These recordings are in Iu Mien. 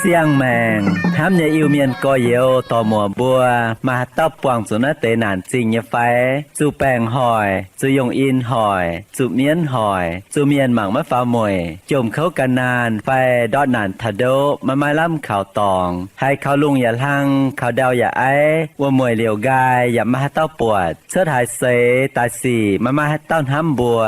Siang-maengc hnamv nyei Iu-Mienh gorx-youz dorc-muoc mbuo, maaih haaix dauh buangh zuqc naaiv deix naanc zingh nyei fai? Zuqc baengc hoic, zuqc yongh in hoic, zuqc mienv hoic, zuqc mienh mangc maiv faaux mueic, jomc kouv gan naanh fai ndortv naanc taux ndoqv maiv maaih lamh kaux dorngx, haiz kaux lungh yaac hlang, kaux ndau yaac aiv, wuom-mueic liouc nqaai yaac maiv maaih haaix dauh buatc, cuotv haaix seix daaih sic maiv maaih haaix dauh hnamv mbuo,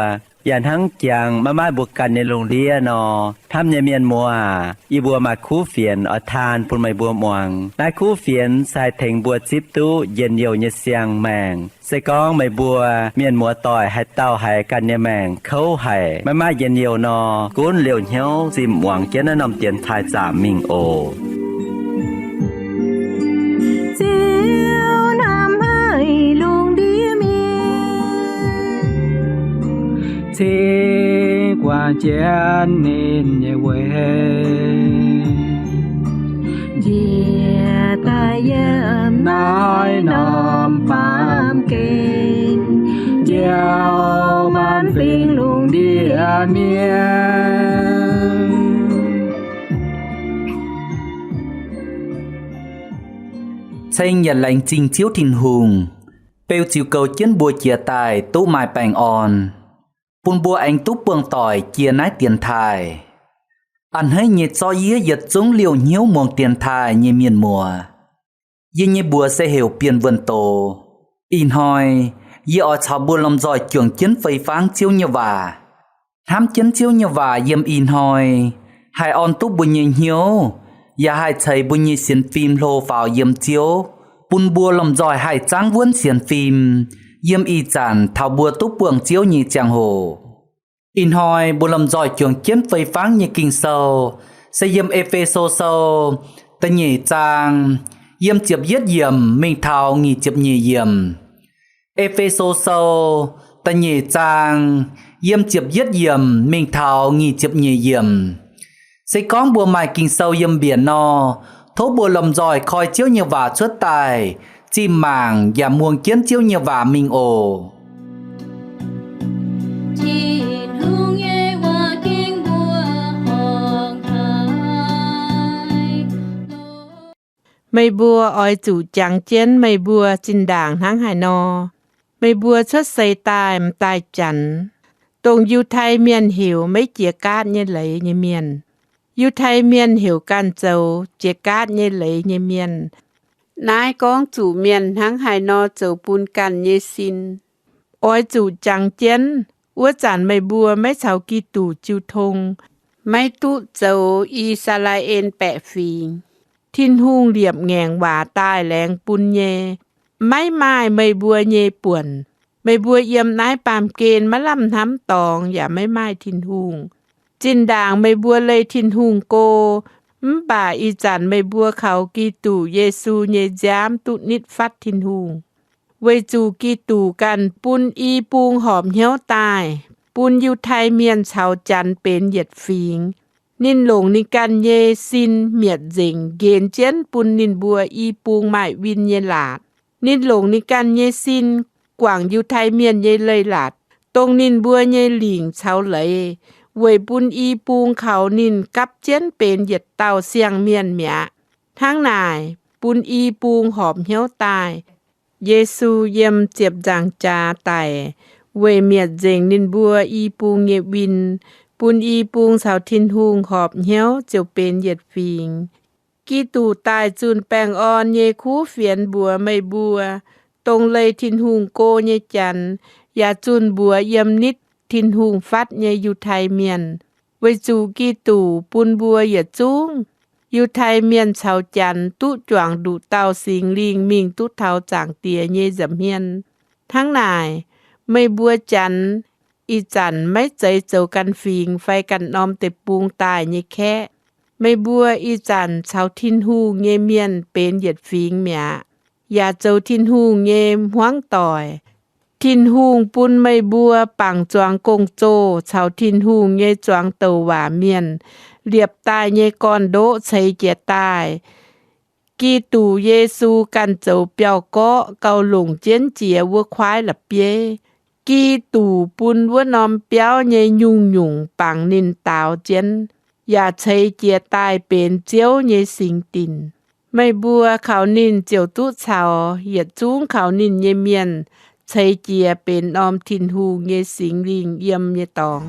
yaac hnangv jangx maiv maaih mbuo ganh nyei lungh ndiev nor, hnamv nyei mienh muoz aac, yie mbuo maaih kuv fienx oix taan bun meih mbuo muangx. Naaiv kuv fienx se haih tengx mbuo zipv duqv njien-youh nyei siang-maengc. Se gorngv meih mbuo mienh muoz-doic haaix dauh haiz ganh nyei maengc kouv haic, maiv maaih njien-youh nor, gunv liouh hnyouv zinh muangx jienv naaiv norm dienx taaih zaamc mingh oc. Ziouv hnamv haic lungh ndiev mienh, cingx guangc jienv ninh nyei weic, njiec daaih yiem naaiv norm baamh gen, njoux maanc fingx lungh ndiev mienh. Ceng yaac laengz zingh Ziouv Tin-Hungh, beu ziux goux jienv mbuo jiex daaih duqv maaih baengh orn, bun mbuo aengx duqv buangh doic jiex naaiv dienx taaih. A'hneiv nyei zorqv yie yietc zungv liouh hnyouv muangx dienx taaih nyei mienh muoz. Yie nyei mbuox se heuc Bienh Wuonh Doz. Ih hnoi yie oix caux mbuo lomh nzoih juangc jienv fei fangv Ziouv nyei waac. Hnamv jienv Ziouv nyei waac yiem ih hnoi haih orn duqv mbuo nyei hnyouv, yaac haih ceix mbuo nyei sienx fim hlo faaux yiem Ziouv, bun mbuo lomh nzoih haih zaangv wuonv sienx fim yiem ih zanc taux mbuo duqv buangh Ziouv nyei ziangh hoc. Ih hnoi mbuo lomh nzoih juangc jienv fei fangv nyei Ging-Sou se yiem E^fe^so Sou da'nyeic zaang, yiem ziepc yietv yiemc mingh taux nyic ziepc nyeic yiemc. E^fe^so Sou da'nyeic zaang, yiem ziepc yietv yiemc mingh taux nyic ziepc nyeic yiemc. Se gorngv mbuo maaih Ging-Sou yiem mbienc nor, tov mbuo lomh nzoih koi Ziouv nyei waac cuotv daaih, zinh mangc yaac muangx jienv Ziouv nyei waac mingh oc. Tin-Hungh nyei waac ging mbuo horngc haic. Meih mbuo oix zuqc jangx jienv meih mbuo zinh ndaangc hnangv haaix nor. Meih mbuo cuotv seix daaih m'daaih Janx, dongh Yiutai Mienh heuc maiv jiex gaatv nyei leiz nyei mienh. Yiutai Mienh heuc ganh zoux jiex gaatv nyei leiz nyei mienh. Naaiv gorngv zuqc mienh hnangv haaix nor zoux bun ganh nyei sin. Oix zuqc jangx jienv, wuov zanc meih mbuo maiv caux Giduc jiu tong, maiv duqv zoux I^saa^laa^en Baeqc Fingx. Tin-Hungh liepc ngaengc waac daaih laengz bun nyei, maiv maaih meih mbuo nyei buonc. Meih mbuo yiem naaiv baamh gen maiv lamh hnamv dorngx yaac maiv maaih Tin-Hungh. Zinh ndaangc meih mbuo leih Tin-Hungh go, mv baac ih zanc meih mbuo kaux Giduc Yesu nyei nziaamv duqv nitv fatv Tin-Hungh. Weic zuqc Giduc ganh bun i bung horpc hnyouv daaih, bun Yiutai Mienh caux Janx benx yietc fingx. Ninh longc ninh ganh nyei sin mietc nzengc nqenx jienv bun ninh mbuo i bung maaih win nyei laatc. Ninh longc ninh ganh nyei sin guangc Yiutai Mienh nyei leiz-latc, dongh ninh mbuo nyei lingc caux leiz, weic bun i bung kaux ninh gapv jienv benx yietc dauh siang-mienh mi'aqv. Hnangv naaic, bun i bung horpc hnyouv daaih. Yesu yiem ziepc nzaangc jaax daic, weic mietc nzengc ninh mbuo i bung nyei win, bun i bung caux Tin-Hungh horpc hnyouv ziouc benx yietc fingx. Giduc daaih zunh baengh orn nyei kuv fienx mbuox meih mbuo, dongh leih Tin-Hungh go nyei Janx, yaac zunh mbuox yiem nitv Tin-Hungh fatv nyei Yiutai Mienh. Weic zuqc Giduc bun mbuo yietc zungv, Yiutai Mienh caux Janx, duqv juangc nduqc dauh Singx Lingh mingh duqv taux Zaangc Diex nyei nza'hmien. Hnangv naaic, meih mbuo Janx ih zanc maiv zeiz zoux ganh fingx fai ganh norm deic-bung daaih nyei kaeqv. Meih mbuo ih zanc caux Tin-Hungh nyei mienh benx yietc fingx mi'aqv, yaac zoux Tin-Hungh nyei hmuangv doic. Tin-Hungh bun meih mbuo bangc zuangx gong-zoh caux Tin-Hungh nyei zuangx douc waac mienh, liepc daaih nyei gorn-ndoqv ceix jiez daaih. Giduc Yesu ganh zoux biauv-gorqv gauh longc jienv jiex wuov kuaaiv la'bieiv. Giduc bun wuov norm biauv nyei nyungc-nyungc bangc ninh daaux jienv, yaac ceix jiez daaih benx Ziouv nyei singx dinc. Meih mbuo kaux ninh ziouc duqv caux yietc zungv kaux ninh nyei mienh ceix jiez benx norm Tin-Hungh nyei Singx Lingh yiem nyei dorngx.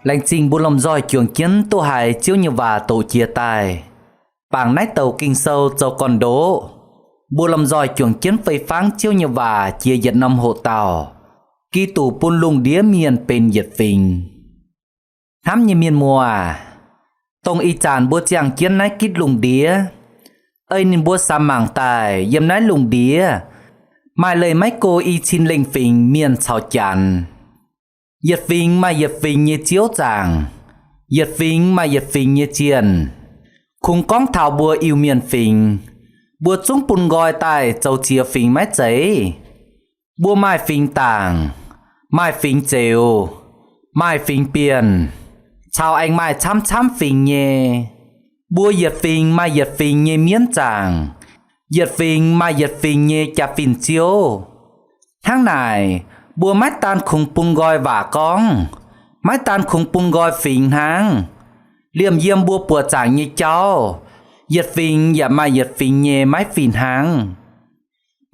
Laengz zingh mbuo lomh nzoih juangc jienv duqv haiz Ziouv nyei waac doqc jiex daaih. Bangc naaiv douc Ging-Sou zoux gorn-ndoqv, mbuo lomh nzoih juangc jienv fei fangv Ziouv nyei waac jiex yietc norm hoqc dauh. Giduc bun lungh ndiev mienh benx yietc fingx. Hnamv nyei mienh muoz aac, dongh ih zanc mbuo ziangh jienv naaiv gitv lungh ndiev, ei ninh mbuo samx mangc daaih yiem naaiv lungh ndiev maaih leih maiv go i cin lengh fingx mienh caux Janx. Yietc fingx maaih yietc fingx nyei ziouv zaangc, yietc fingx maaih yietc fingx nyei zienh. Kungx gorngv taux mbuo Iu-Mienh fingx, mbuo zungv bun nqoi daaih zoux ziex fingx maiv zeiz? Mbuo maaih fingx Dangc, maaih fingx Zeuz, maaih fingx Bienh, caux aengx maaih camv-camv fingx nyei. Mbuo yietc fingx maaih yietc fingx nyei mienv zaangc, yietc fingx maaih yietc fingx nyei jaa-fin ziouv. Hnangv naaic, mbuo maiv daan kungx bun nqoi waac gorngv, maiv daan kungx bun nqoi fingx hnangv. Liemh yiem mbuo buoqc zaangc nyei jauv, yietc fingx yaac maaih yietc fingx nyei maiv fih hnangv.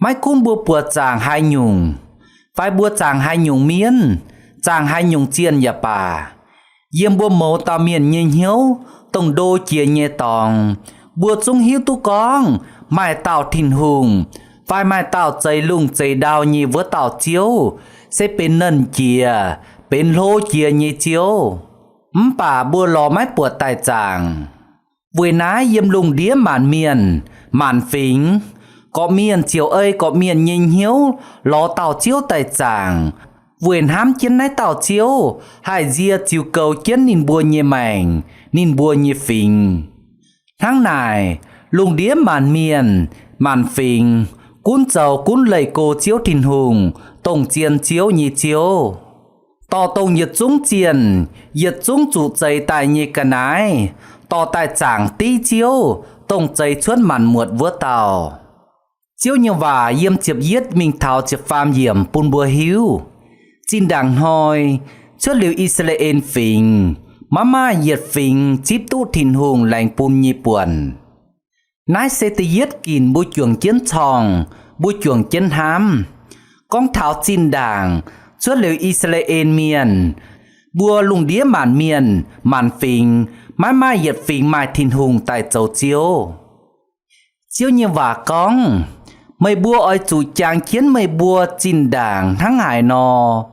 Maiv gunv mbuo buoqc zaangc haaix nyungc, fai mbuo zaangc haaix nyungc mienv, zaangc haaix nyungc zienh yaac baac, yiem mbuo mouz dauh mienh nyei hnyouv dongh ndo jiex nyei dorngx, mbuo zungv hiuv duqv gorngv maaih dauh Tin-Hungh, fai maaih dauh zeix lungh zeix ndau nyei wuov dauh Ziouv, se benx Nernh Jiex, benx Hlo Jiex nyei Ziouv. Mv baac mbuo lorz maiv buatc daaih zaangc. Weic naaiv yiem lungh ndiev maanc mienh, maanc fingx, gorqv-mienh ziouc ei gorqv-mienh nyei hnyouv lorz dauh Ziouv daaih zaangc, weic hnamv jienv naaiv dauh Ziouv haih nzie ziux goux jienv ninh mbuo nyei maengc, ninh mbuo nyei fingx. Hnangv naaic, lungh ndiev maanc mienh, maanc fingx, gunv zoux gunv leih go Ziouv Tin-Hungh, dongh zien Ziouv nyei Ziouv. Dorh dongh yietc zungv zienh, yietc zungv zuqc zeix daaih nyei ga'naaiv, dorh daaih zaangc div Ziouv, dongh zeix cuotv maanc muotc wuov dauh. Ziouv nyei waac yiem ziepc yietv mingh taux ziepc faam yiemc bun mbuo hiuv, zinh ndaangc hnoi cuotv liuz I^saa^laa^en Fingx, maiv maaih yietc fingx zipv duqv Tin-Hungh laengz bun nyei buonc. Naaiv se da'yietv ginc mbuo juangc jienv corngh, mbuo juangc jienv hnamv, gorngv taux zinh ndaangc cuotv liuz I^saa^laa^en Mienh, mbuo lungh ndiev maanc mienh, maanc fingx, maiv maaih yietc fingx maaih Tin-Hungh daaih zoux Ziouv. Ziouv nyei waac gorngv, meih mbuo oix zuqc jangx jienv meih mbuo zinh ndaangc hnangv haaix nor.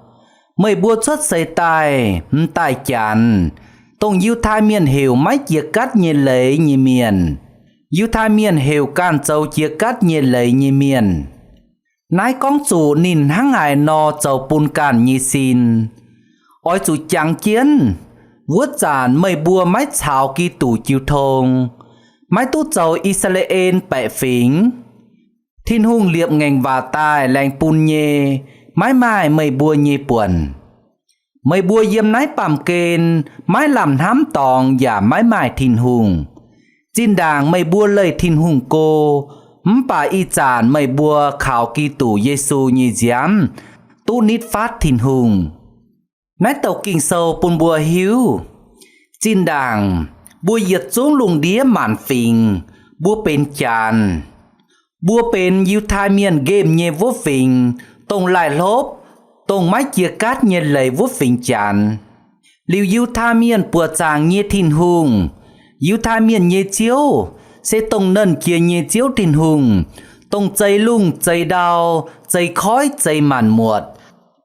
Meih mbuo cuotv seix daaih m'daaih Janx, dongh Yiutai Mienh heuc maiv jiex gaatv nyei leiz nyei mienh, Yiutai Mienh heuc ganh zoux jiex gaatv nyei leiz nyei mienh. Naaiv gorngv zuqc ninh hnangv haaix nor zoux bun ganh nyei sin. Oix zuqc jangx jienv, wuov zanc meih mbuo maiv caux Giduc jiu tong, maiv duqv zoux I^saa^laa^en baeqc fingx, Tin-Hungh liepc ngaengc waac daaih laengz bun nyei maiv maaih meih mbuo nyei buonc. Meih mbuo yiem naaiv baamh gen maiv lamh hnamv dorngx yaac maiv maaih Tin-Hungh. Zinh ndaangc meih mbuo leih Tin-Hungh go, mv baac ih zanc meih mbuo kaux Giduc Yesu nyei nziaamv duqv nitv fatv Tin-Hungh. Naaiv douc Ging-Sou bun mbuo hiuv, zinh ndaangc mbuo yietc zungv lungh ndiev maanc fingx, mbuo benx Janx. Mbuo benx Yiutai Mienh nqemh nyei wuov fingx, dongh laih hlopv, dongh maiv jiex gaatv nyei leiz wuov fingx Janx. Liuz Yiutai Mienh buoqc zaangc nyei Tin-Hungh, Yiutai Mienh nyei Ziouv, se dongh Nernh Jiex nyei Ziouv Tin-Hungh, dongh zeix lungh zeix ndau, zeix koiv zeix maanc muotc,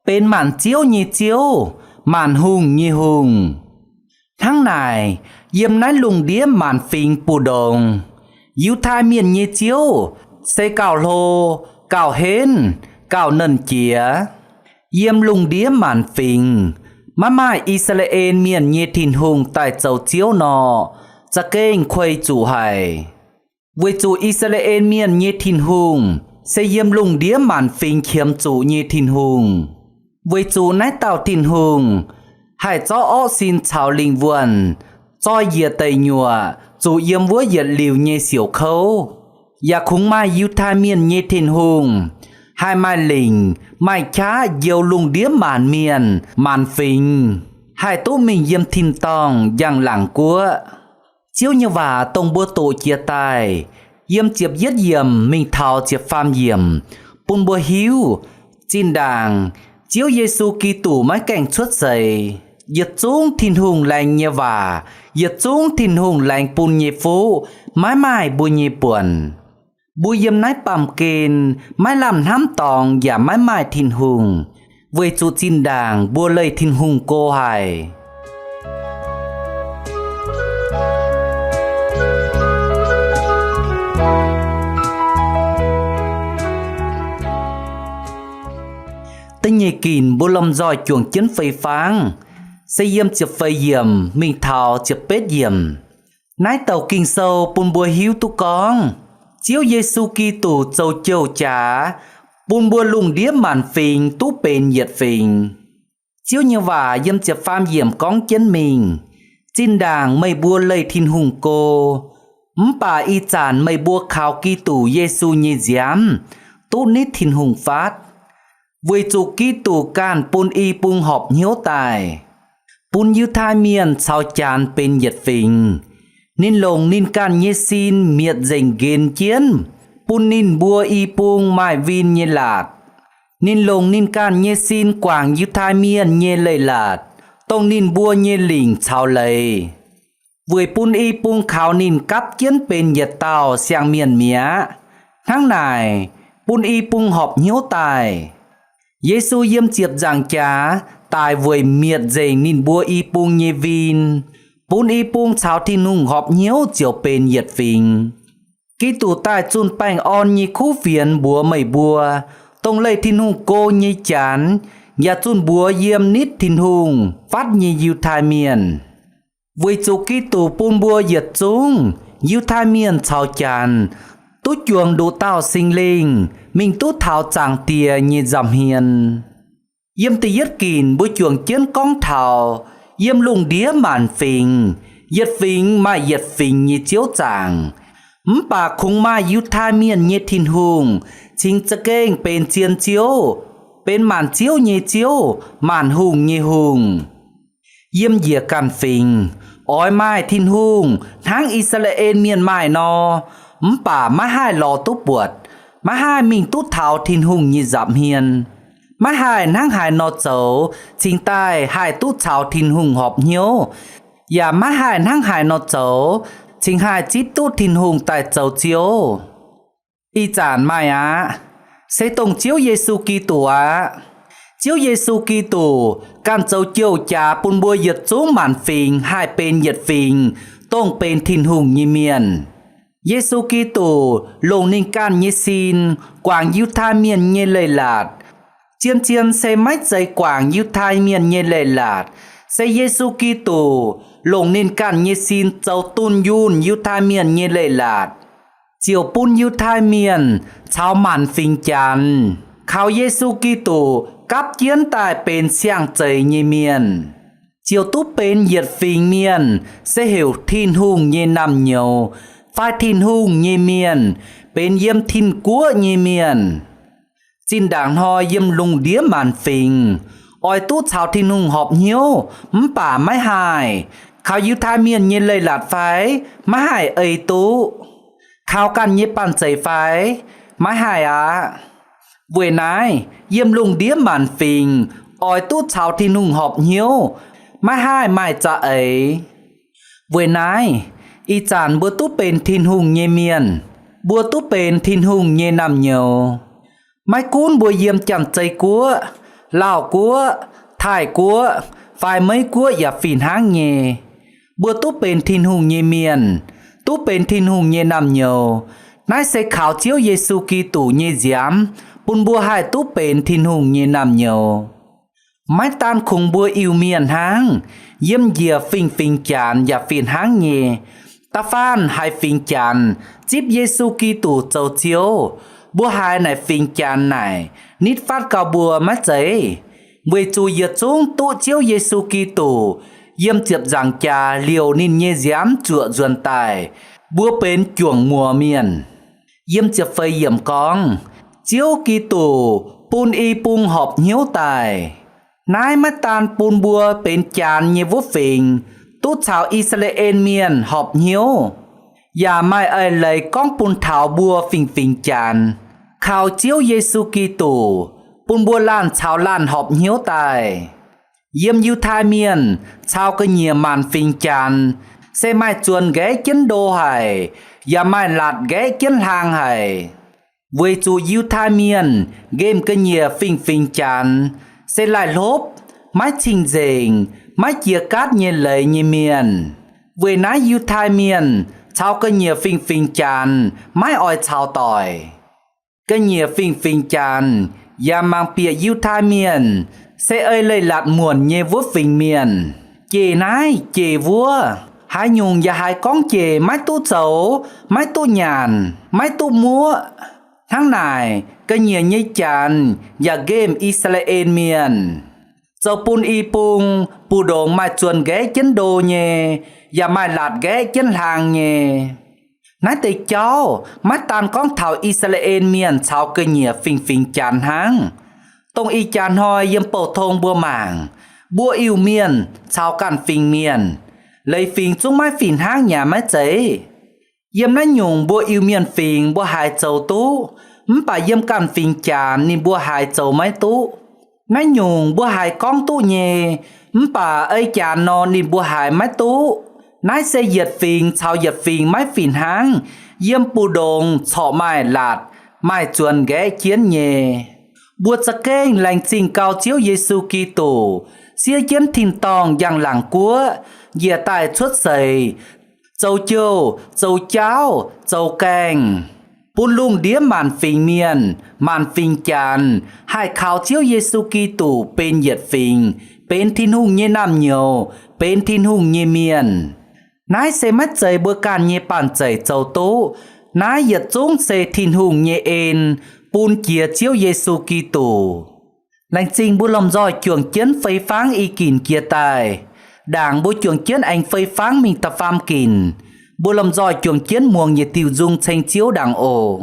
benx maanc ziouv nyei Ziouv, maanc hungh nyei Hungh. Hnangv naaic, yiem naaiv lungh ndiev maanc fingx mbu'ndongx, Yiutai Mienh nyei Ziouv se gauh hlo, gauh henv, gauh Nernh Jiex. Yiem lungh ndiev maanc fingx, maiv maaih I^saa^laa^en Mienh nyei Tin-Hungh daaih zoux Ziouv nor, za'gengh kuei zuqc haic. Weic zuqc I^saa^laa^en Mienh nyei Tin-Hungh se yiem lungh ndiev maanc fingx qiemx zuqc nyei Tin-Hungh. Weic zuqc naaiv dauh Tin-Hungh haih zorqv orqv sin caux lingh wuonh, zoi njiec deic nyuoqc, zuqc yiem wuov yietc liuz nyei siouc kouv, yaac kungx maaih Yiutai Mienh nyei Tin-Hungh haih maaih lingc maaih qaqv njoux lungh ndiev maanc mienh maanc fingx, haih duqv mingh yiem tin-dorngh njang-laangc guoqv. Ziouv nyei waac dongh mbuo doqc jiex daaih, yiem ziepc yietv yiemc mingh taux ziepc faam yiemc, bun mbuo hiuv, zinh ndaangc Ziouv Yesu Giduc maiv gaengh cuotv seix, yietc zungv Tin-Hungh laengz nyei waac, yietc zungv Tin-Hungh laengz bun nyei fuqv maiv maaih mbuo nyei buonc. Mbuo yiem naaiv baamh gen maiv lamh hnamv dorngx yaac maiv maaih Tin-Hungh, weic zuqc zinh ndaangc mbuo leih Tin-Hungh go haic. Da'nyeic ginc mbuo lomh nzoih juangc jienv fei fangv, se yiem ziepc feix yiemc mingh taux ziepc betv yiemc. Naaiv douc Ging-Sou bun mbuo hiuv duqv gorngv, Ziouv Yesu Giduc zoux jouh jaax bun mbuo lungh ndiev maanc fingx duqv benx yietc fingx. Ziouv nyei waac yiem ziepc faam yiemc gorngv jienv mingh, zinh ndaangc meih mbuo leih Tin-Hungh go, mv baac ih zanc meih mbuo kaux Giduc Yesu nyei nziaamv duqv nitv Tin-Hungh fatv. Weic zuqc Giduc ganh bun i bung horpc hnyouv daaih, bun Yiutai Mienh caux Janx benx yietc fingx. Ninh longc ninh ganh nyei sin mietc nzengc nqenx jienv, bun ninh mbuo i bung maaih win nyei laatc. Ninh longc ninh ganh nyei sin guangc Yiutai Mienh nyei leiz-latc, dongh ninh mbuo nyei lingc caux leiz, weic bun i bung kaux ninh gapv jienv benx yietc dauh siang-mienh mi'aqv. Hnangv naaic, bun i bung horpc hnyouv daaih. Yesu yiem ziepc nzaangc jaax daic weic mietc nzengc ninh mbuo i bung nyei win, bun i bung caux Tin-Hungh horpc hnyouv ziouc benx yietc fingx. Giduc daaih zunh baengh orn nyei kuv fienx mbuox meih mbuo, dongh leih Tin-Hungh go nyei Janx, yaac zunh mbuox yiem nitv Tin-Hungh fatv nyei Yiutai Mienh. Weic zuqc Giduc bun mbuo yietc zungv, Yiutai Mienh caux Janx, duqv juangc nduqc dauh Singx Lingh mingh duqv taux Zaangc Diex nyei nza'hmien. Yiem da'yietv ginc mbuo juangc jienv gorngv taux yiem lungh ndiev maanc fingx, yietc fingx maaih yietc fingx nyei ziouv zaangc, mv baac kungx maaih Yiutai Mienh nyei Tin-Hungh cingx za'gengh benx zien Ziouv, benx maanc ziouv nyei Ziouv, maanc hungh nyei Hungh. Yiem njiec ganh fingx, oix maaih Tin-Hungh hnangv I^saa^laa^en Mienh maaih nor, mv baac maiv haih lorz duqv buatc, maiv haih mingh duqv taux Tin-Hungh nyei nza'hmien, maiv haih hnangv haaix nor zoux cingx daaih haih duqv caux Tin-Hungh horpc hnyouv, yaac maiv haih hnangv haaix nor zoux cingx haih zipv duqv Tin-Hungh daaih zoux Ziouv. Ih zanc maaih aqv. Se dongh Ziouv Yesu Giduc aqv. Ziouv Yesu Giduc ganh zoux jouh jaax bun mbuo yietc zungv maanc fingx haih benx yietc fingx, dongh benx Tin-Hungh nyei mienh. Yesu Giduc longc ninh ganh nyei sin guangc Yiutai Mienh nyei leiz-latc. Zien-zien se maiv zeiz guangc Yiutai Mienh nyei leiz-latc, se Yesu Giduc longc ninh ganh nyei sin zoux dunh yunh Yiutai Mienh nyei leiz-latc, ziouc bun Yiutai Mienh caux maanc fingx Janx kaux Yesu Giduc gapv jienv daaih benx siang-zeix nyei mienh, ziouc duqv benx yietc fingx mienh, se heuc Tin-Hungh nyei naamh nyouz fai Tin-Hungh nyei mienh, benx yiem Tin-Guoqv nyei mienh. Zinh ndaangc hnoi yiem lungh ndiev maanc fingx, oix duqv caux Tin-Hungh horpc hnyouv mv baac maiv haih. Kaux Yiutai Mienh nyei leiz-latc fai? Maiv haih ei duqv. Kaux ganh nyei banh zeic fai? Maiv haih aqv. Weic naaiv, yiem lungh ndiev maanc fingx, oix duqv caux Tin-Hungh horpc hnyouv, maiv haih maaih za'eix. Weic naaiv, ih zanc mbuo duqv benx Tin-Hungh nyei mienh. Mbuo duqv benx Tin-Hungh nyei naamh nyouz. Maiv gunv mbuo yiem Janx-Zei Guoqv, Laauh Guoqv, Taiv Guoqv, fai Meiv Guoqv yaac fih hnangv nyei, mbuo duqv benx Tin-Hungh nyei mienh, duqv benx Tin-Hungh nyei naamh nyouz. Naaiv se kaux Ziouv Yesu Giduc nyei nziaamv bun mbuo haih duqv benx Tin-Hungh nyei naamh nyouz. Maiv daan kungx mbuo Iu-Mienh hnangv, yiem njiec fingx-fingx Janx yaac fih hnangv nyei. Da'faanh haiz fingx Janx zipv Yesu Giduc zoux Ziouv, mbuo haiz naaic fingx Janx naaic nitv fatv gau mbuo maiv zeiz? Weic zuqc yietc zungv duqv Ziouv Yesu Giduc yiem ziepc nzaangc jaax liouc ninh nyei nziaamv zuoqc nzuonx daaih, mbuo benx juangc muoz mienh. Yiem ziepc feix yiemc gorngv, Ziouv Giduc bun i bung horpc hnyouv daaih. Naaiv maiv daan bun mbuo benx Janx nyei wuov fingx duqv caux I^saa^laa^en Mienh horpc hnyouv, yaac maaih eix leiz gorngv bun taux mbuo fingx-fingx Janx. Kaux Ziouv Yesu Giduc, bun mbuo laanh caux laanh horpc hnyouv daaih. Yiem Yiutai Mienh caux ga'nyiec maanc fingx Janx se maaih zuonx nqaeqv jienv ndo haic, yaac maaih latc nqaeqv jienv hlaang haic. Weic zuqc Yiutai Mienh nqemh ga'nyiec fingx-fingx Janx se laih hlopv, maiv cing-nzengc, maiv jiex gaatv nyei leiz nyei mienh. Weic naaiv Yiutai Mienh caux ga'nyiec fingx-fingx Janx maiv oix caux doic. Ga'nyiec fingx-fingx Janx yaac mangc bieqc Yiutai Mienh se ei leiz-latc muonc nyei wuov fingx mienh, jeic naaiv jeic wuov, haaix nyungc yaac haiz gorngv jeic maiv duqv zoux, maiv duqv nyanc, maiv duqv muoqv. Hnangv naaic, ga'nyiec nyei Janx yaac nqemh I^saa^laa^en Mienh, zoux bun i bung mbu'ndongx maaih zuonx nqaeqv jienv ndo nyei, yaac maaih latc nqaeqv jienv hlaang nyei. Naaiv deix jauv maiv daan gorngv taux I^saa^laa^en Mienh caux ga'nyiec fingx-fingx Janx hnangv. Dongh ih jaax hnoi yiem bouh tong mbuo mangc, mbuo Iu-Mienh caux ganh fingx mienh, leiz fingx zungv maiv fih hnangv nyei maiv zeiz? Yiem naaiv nyungc mbuo Iu-Mienh fingx mbuo haiz zoux duqv, mv baac yiem ganh fingx Janx ninh mbuo haiz zoux maiv duqv. Naaiv nyungc mbuo haiz gorngv duqv nyei, mv baac ei Janx nor ninh mbuo haiz maiv duqv. Naaiv se yietc fingx caux yietc fingx maiv fih hnangv, yiem mbu'ndongx corc maaih latc, maaih zuonx nqaeqv jienv nyei. Mbuo za'gengh laengz zingh gau Ziouv Yesu Giduc siev jienv tin-dorngh njang-laangc guoqv njiec daaih cuotv seix, zoux jouh, zoux jaauv, zoux gaengh, bun lungh ndiev maanc fingx mienh, maanc fingx Janx haih kaux Ziouv Yesu Giduc benx yietc fingx, benx Tin-Hungh nyei naamh nyouz, benx Tin-Hungh nyei mienh. Naaiv se maiv zeiz mbuo ganh nyei banh zeic zoux duqv. Naaiv yietc zungv se Tin-Hungh nyei en bun jiex Ziouv Yesu Giduc. Laengz zingh mbuo lomh nzoih juangc jienv fei fangv i ginc jiex daaih. Ndaangc mbuo juangc jienv aengx fei fangv mingh da'faam ginc, mbuo lomh nzoih juangc jienv muangx yietc diuh nzung ceng Ziouv ndaangc oc.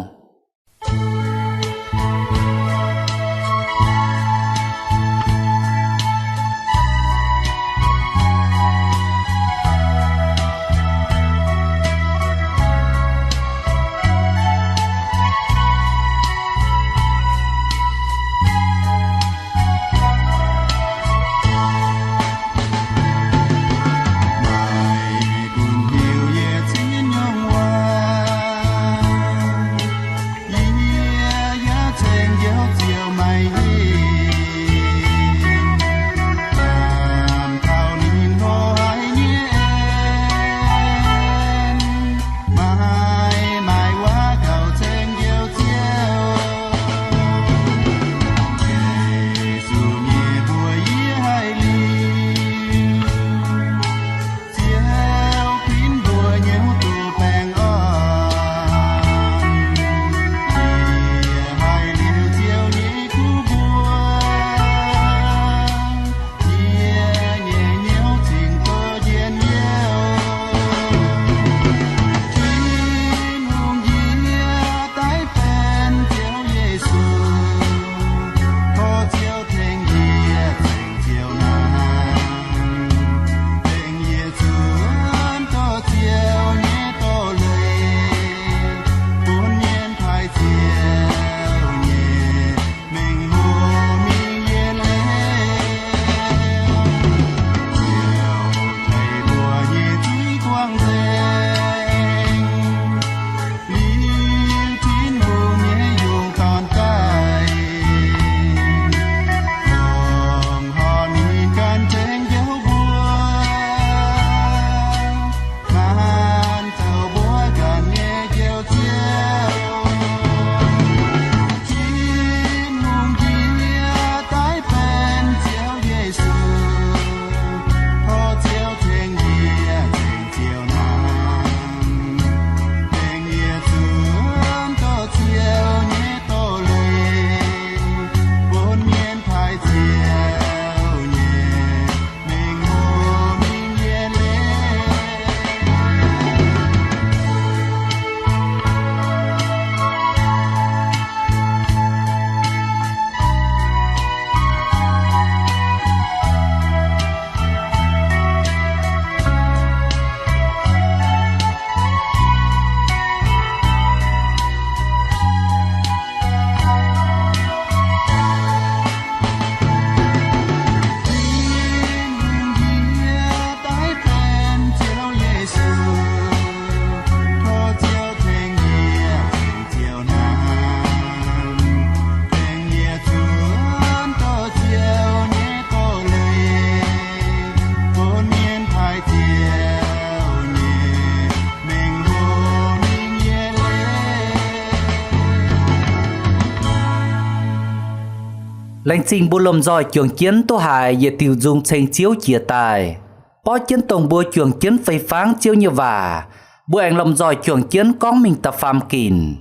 Laengz zingh mbuo lomh nzoih juangc jienv duqv haiz yietc diuh nzung ceng Ziouv jiex daaih, borqv jienv dongh mbuo juangc jienv fei fangv Ziouv nyei waac. Mbuo aengx lomh nzoih juangc jienv gorngv mingh da'faam ginc,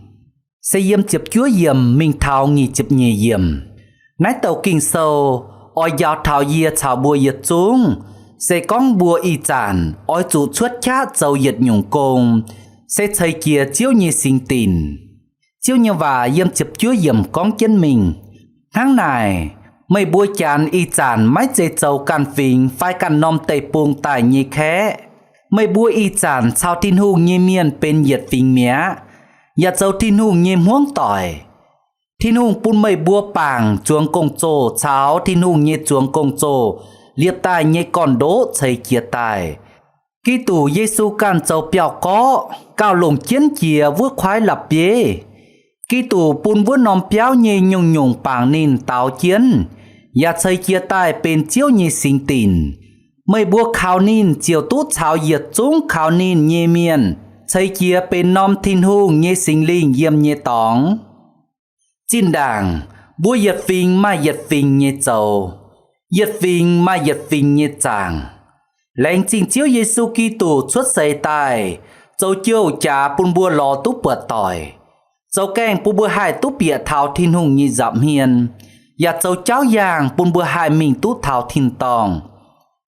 se yiem ziepc juov yiemc mingh taux nyic ziepc nyeic yiemc. Naaiv douc Ging-Sou oix njaaux taux yie caux mbuo yietc zungv, se gorngv mbuo ih zanc oix zuqc cuotv qaqv zoux yietc nyungc gong, se ceix jiez Ziouv nyei singx dinc. Ziouv nyei waac yiem ziepc juov yiemc gorngv jienv mingh. Hnangv naaic, meih mbuo Janx ih zanc maiv zeiz zoux ganh fingx fai ganh norm deic-bung daaih nyei kaeqv. Meih mbuo ih zanc caux Tin-Hungh nyei mienh benx yietc fingx mi'aqv, yaac zoux Tin-Hungh nyei hmuangv doic. Tin-Hungh bun meih mbuo bangc zuangx gong-zoh caux Tin-Hungh nyei zuangx gong-zoh liepc daaih nyei gorn-ndoqv ceix jiez daaih. Giduc Yesu ganh zoux biauv-gorqv gauh longc jienv jiex wuov kuaaiv la'bieiv. Giduc bun wuov norm biauv nyei nyungc-nyungc bangc ninh daaux jienv, yaac ceix jiez daaih benx Ziouv nyei singx dinc. Meih mbuo kaux ninh ziouc duqv caux yietc zungv kaux ninh nyei mienh ceix jiez benx norm Tin-Hungh nyei Singx Lingh yiem nyei dorngx. Zinh ndaangc, mbuo yietc fingx maaih yietc fingx nyei zoux, yietc fingx maaih yietc fingx nyei zaangc. Laengz zingh Ziouv Yesu Giduc cuotv seix daaih, zoux jouh jaax bun mbuo lorz duqv buatc doic, zoux gaengh bun mbuo haih duqv bieqc taux Tin-Hungh nyei nza'hmien, yaac zoux jauv yaangh bun mbuo haih mingh duqv taux tin-dorngh.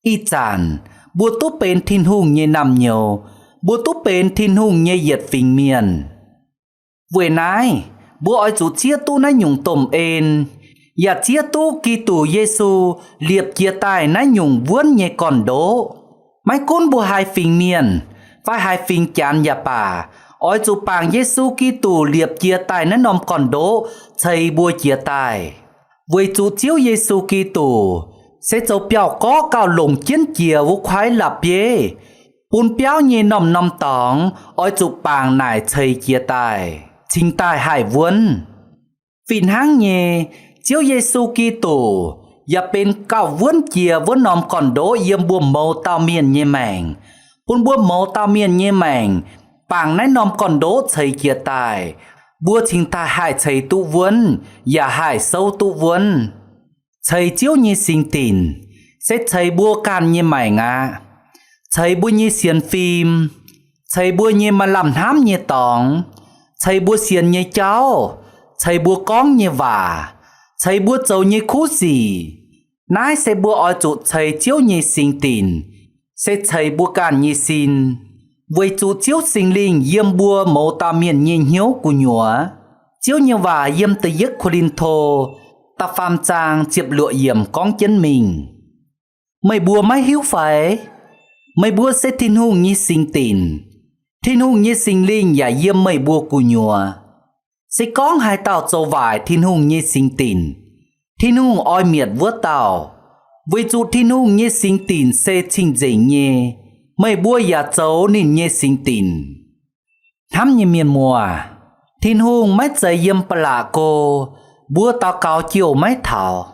Ih zanc, mbuo duqv benx Tin-Hungh nyei naamh nyouz, mbuo duqv benx Tin-Hungh nyei yietc fingx mienh. Weic naaiv, mbuo oix zuqc zieqv duqv naaiv nyungc domh en, yaac zieqv duqv Giduc Yesu liepc jiez daaih naaiv nyungc wuonv nyei gorn-ndoqv. Maiv gunv mbuo haaix fingx mienh fai haaix fingx Janx yaac baac, oix zuqc bangc Yesu Giduc liepc jiez daaih naaiv norm gorn-ndoqv ceix mbuo jiez daaih, weic zuqc Ziouv Yesu Giduc se zoux biauv-gorqv gauh longc jienv jiex wuov kuaaiv la'bieiv, bun biauv nyei norm-norm dorngx oix zuqc bangc naaic ceix jiez daaih, cingx daaih haih wuonv. Fih hnangv nyei, Ziouv Yesu Giduc yaac benx gauh wuonv jiex wuov norm gorn-ndoqv yiem mbuo mouz dauh mienh nyei maengc, bun mbuo mouz dauh mienh nyei maengc bangc naaiv norm gorn-ndoqv ceix jiez daaih, mbuo cingx daaih haih ceix duqv wuonv, yaac haih souv duqv wuonv. Ceix Ziouv nyei singx dinc, se ceix mbuo ganh nyei maengc aqv. Ceix mbuo nyei sienx fim, ceix mbuo nyei maaih lamh hnamv nyei dorngx, ceix mbuo sienx nyei jauv, ceix mbuo gorngv nyei waac, ceix mbuo zoux nyei kuv sic. Naaiv se mbuo oix zuqc ceix Ziouv nyei singx dinc, se ceix mbuo ganh nyei sin, weic zuqc Ziouv Singx Lingh yiem mbuo mouz dauh mienh nyei hnyouv gu'nyuoz. Ziouv nyei waac yiem Da'yietv Ko^lin^to da'faam zaang ziepc luoqc yiemc gorngv jienv mingh, meih mbuo maiv hiuv fai? Meih mbuo se Tin-Hungh nyei singx dinc. Tin-Hungh nyei Singx Lingh yaac yiem meih mbuo gu'nyuoz. Se gorngv haaix dauh zoux waaic Tin-Hungh nyei singx dinc, Tin-Hungh oix mietc wuov dauh, weic zuqc Tin-Hungh nyei singx dinc se cing-nzengc nyei. Meih mbuo yaac zoux ninh nyei singx dinc. Hnamv nyei mienh muoz, Tin-Hungh maiv zeiz yiem ba'laqc go, mbuo daux gaux jouh maiv taux.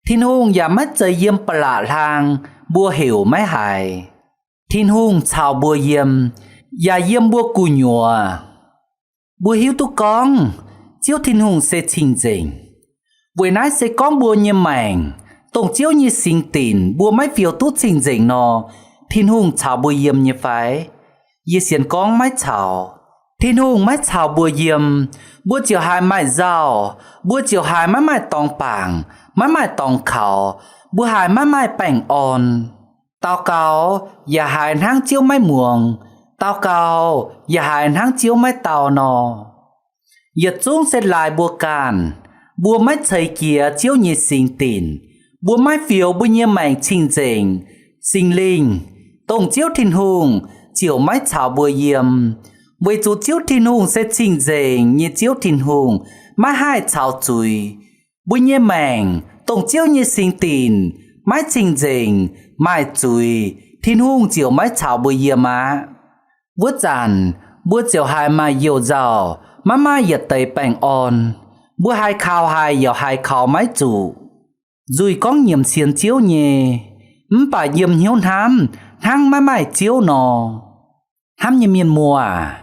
Tin-Hungh yaac maiv zeiz yiem ba'laqc hlang, mbuo heuc maiv haiz. Tin-Hungh caux mbuo yiem, yaac yiem mbuo gu'nyuoz. Mbuo hiuv duqv gorngv Ziouv Tin-Hungh se cing-nzengc. Weic naaiv se gorngv mbuo nyei maengc, dongh Ziouv nyei singx dinc mbuo maiv fiou duqv cing-nzengc nor, Tin-Hungh caux mbuo yiem nyei fai? Yie sienx gorngv maiv caux. Tin-Hungh maiv caux mbuo yiem, mbuo ziouc haiz maaih nzauh, mbuo ziouc haiz maiv maaih dorngx bangc, maiv maaih dorngx kaux, mbuo haiz maiv maaih baengh orn. Daux gaux yaac haiz hnangv Ziouv maiv muangx, daux gaux yaac haiz hnangv Ziouv maiv dau nor. Yietc zungv se laaix mbuo ganh, mbuo maiv ceix jiez Ziouv nyei singx dinc, mbuo maiv fioux mbuo nyei maengc cing-nzengc, Singx Lingh, dongh Ziouv Tin-Hungh, ziouc maiv caux mbuo yiem. Weic zuqc Ziouv Tin-Hungh se cing-nzengc nyei Ziouv Tin-Hungh, maiv haih caux zuiz. Mbuo nyei maengc, dongh Ziouv nyei singx dinc, maiv cing-nzengc, maaih zuiz, Tin-Hungh ziouc maiv caux mbuo yiem aqv. Wuov zanc, mbuo ziouc haiz maaih youh nzauh, maiv maaih yietc deix baengh orn. Mbuo haiz kaux haic yaac haiz kaux maiv zuqc. Nzuih gorngv nyiemc sienx Ziouv nyei, mv baac yiem hnyouv hnamv hnangv maiv maaih Ziouv nor. Hnamv nyei mienh muoz aac,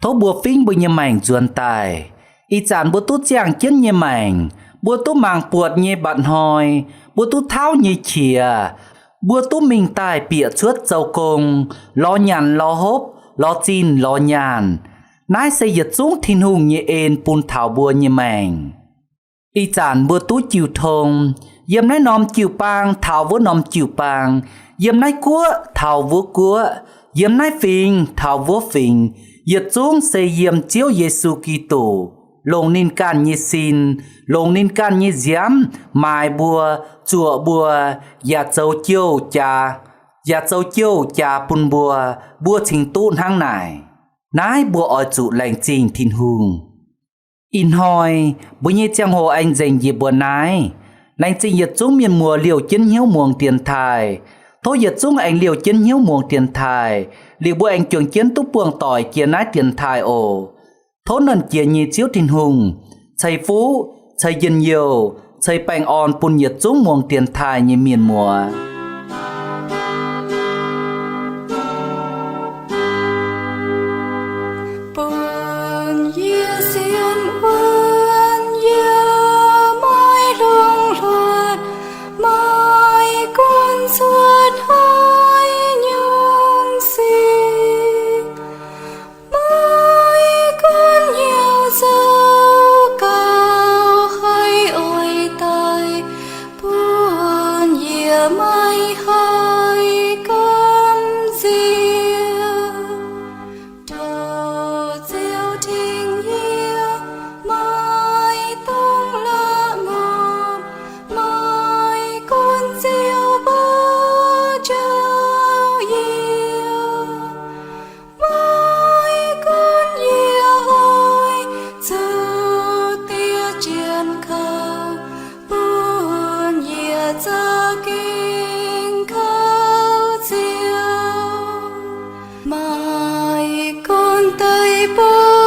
tov mbuo fingv mbuo nyei maengc nzuonx daaih. Ih zanc mbuo duqv ziangh jienv nyei maengc, Mbuo duqv mangc buatc nyei mba'hnoi, mbuo duqv tauv nyei qiex, mbuo duqv mingh daaih bieqc cuotv zoux gong, lorz nyanc lorz hopv, lorz zinh lorz nyaanh. Naaiv se yietc zungv Tin-Hungh nyei en bun taux mbuo nyei maengc. Ih zanc mbuo duqv jiu tong, yiem naaiv norm jiu-baang taux wuov norm jiu-baang, yiem naaiv guoqv taux wuov guoqv, yiem naaiv fingx taux wuov fingx, yietc zungv se yiem Ziouv Yesu Giduc, longc ninh ganh nyei sin, longc ninh ganh nyei nziaamv maaiz mbuo, zuoqc mbuo, yaac zoux jouh jaax, yaac zoux jouh jaax bun mbuo, mbuo cingx duqv hnangv naaic. Naaiv mbuo oix zuqc laengz zingh Tin-Hungh. Ih hnoi mbuo nyei ziangh hoc aengx nzengc njiec mbuo naaiv. Laengz zingh yietc zungv mienh muoz liouh jienv hnyouv muangx dienx taaih. Tov yietc zungv aengx liouh jienv hnyouv muangx dienx taaih, liuz mbuo aengx juangc jienv duqv buangh doic jiex naaiv dienx taaih oc. Tov Nernh Jiex nyei Ziouv Tin-Hungh ceix fuqv, ceix njien-youh, ceix baengh orn bun yietc zungv muangx dienx taaih nyei mienh muoz. Bun yie sienx wuonv, yie maiv longc hluotv, maiv gunv cuotv haaix nyungc sic, maiv gunv hnyouv zoux gauh haiz oix daic, bun yie maiv haih gamh nziex. Tov Ziouv tengx yie, maiv dungx la'ngopv, maiv gunv Ziouv mbuo jauv yie, maiv gunv yie oix zuqc diev jienv kaux, bun yie za'gengh kaux Ziouv. Maiv gunv deic-bung